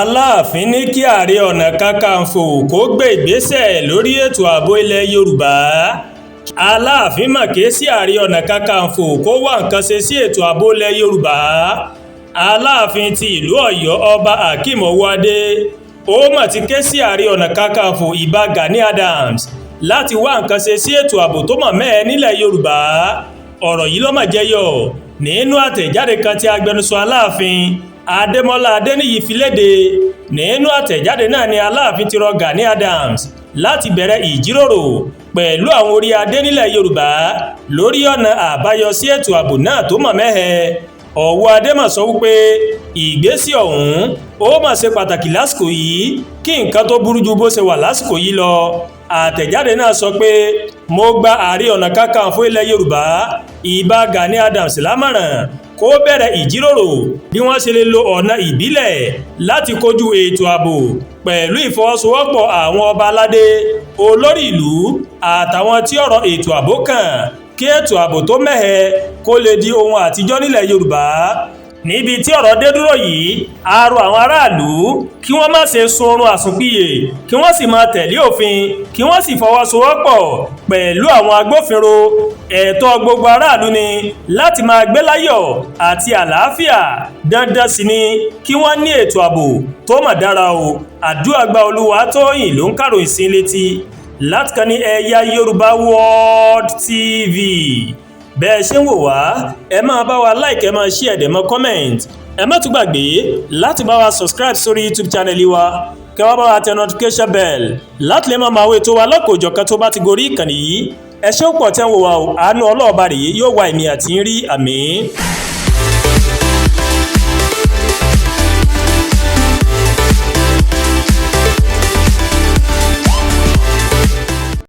Aláàfin ní kí Ààrẹ Ọ̀nà Kakanfò kó gbé ìgbésẹ̀ lórí ètò ààbò ilẹ̀ Yorùbá. Aláàfin mà ké sí Ààrẹ Ọ̀nà Kakanfò kó wá nǹkan ṣe sí ètò ààbò ilẹ̀ Yorùbá. Aláàfin ti ìlú Ọ̀yọ́, Ọba Akeem Ọwọ́adé, ó mà ti ké sí Ààrẹ Ọ̀nà Kakanfò, Ìbà Gani Adams, láti wá nǹkan ṣe sí ètò ààbò tó mọ̀ mẹ́ẹ̀ nílẹ̀ Yorùbá. Ọ̀rọ̀ yìí ló mà jẹyọ nínú àtẹ̀jáde kan tí agbẹnusọ Aláàfin, Adémọ́lá Adéníyì, fi léde. Nínú àtẹ̀jáde náà ni Aláàfin ti rọ Gani Adams láti bẹ̀rẹ̀ ìjíròrò pẹ̀lú àwọn orí adé nílẹ̀ Yorùbá lórí ọ̀nà àbáyọ sí ètò ààbò náà tó mọ̀ mẹ́hẹ. Ọwọ́adé mà sọ wípé ìgbésẹ̀ ọ̀hún ó mà ṣe pàtàkì lásìkò yìí, kí nǹkan tó burú ju bó ṣe wà lásìkò yìí lọ. Àtẹ̀jáde náà sọ pé, "Mo gba Ààrẹ Ọ̀nà Kakanfò ilẹ̀ Yorùbá, Ìbà Gani Adams, lámọ̀ràn kó bẹ̀rẹ̀ ìjíròrò bí wọ́n ṣe lè lo ọ̀nà ìbílẹ̀ láti kojú ètò ààbò pẹ̀lú ìfọwọ́sowọ́pọ̀ àwọn ọba aládé, olórí ìlú àtàwọn tí ọ̀rọ̀ ètò ààbò kàn, kí ètò ààbò tó mẹ́hẹ kó lè di ohun àtijọ́ nílẹ̀ Yorùbá. Níbi tí ọ̀rọ̀ dé dúró yìí, a rọ àwọn aráàlú kí wọ́n má ṣe sun oorun àsùnpìyè, kí wọ́n sì máa tẹ̀lé òfin, kí wọ́n sì fọwọ́sowọ́pọ̀ pẹ̀lú àwọn agbófinró. Ẹ̀tọ́ gbogbo aráàlú ni láti máa gbé láyọ̀ àti àlàáfíà. Dandan sì ni kí wọ́n ní ètò ààbò tó mọ̀ dára o." Àdúràgbà Olúwatóyìn ló ń kàròyìn sí létí láti kan ní Ẹ̀yà Yorùbá World TV. Bẹ́ẹ̀ ṣe ń wò wá, ẹ máa bá wa like, ẹ máa share, ẹ dẹ̀ máa comment. Ẹ má tún gbàgbé láti bá wa subscribe sórí YouTube channel wa, kẹ́ wá bá wa tẹ notification bell láti lè máa máa wo ètò wa lọ́kọ̀ọ́jọ̀kan tó bá ti gorí ìkànnì yìí. Ẹ ṣé pọ̀ tẹ́ ń wò wá o. Àánú ọlọ́ọ̀bá rèé yóò wá èmi àti ń rí. Àmín.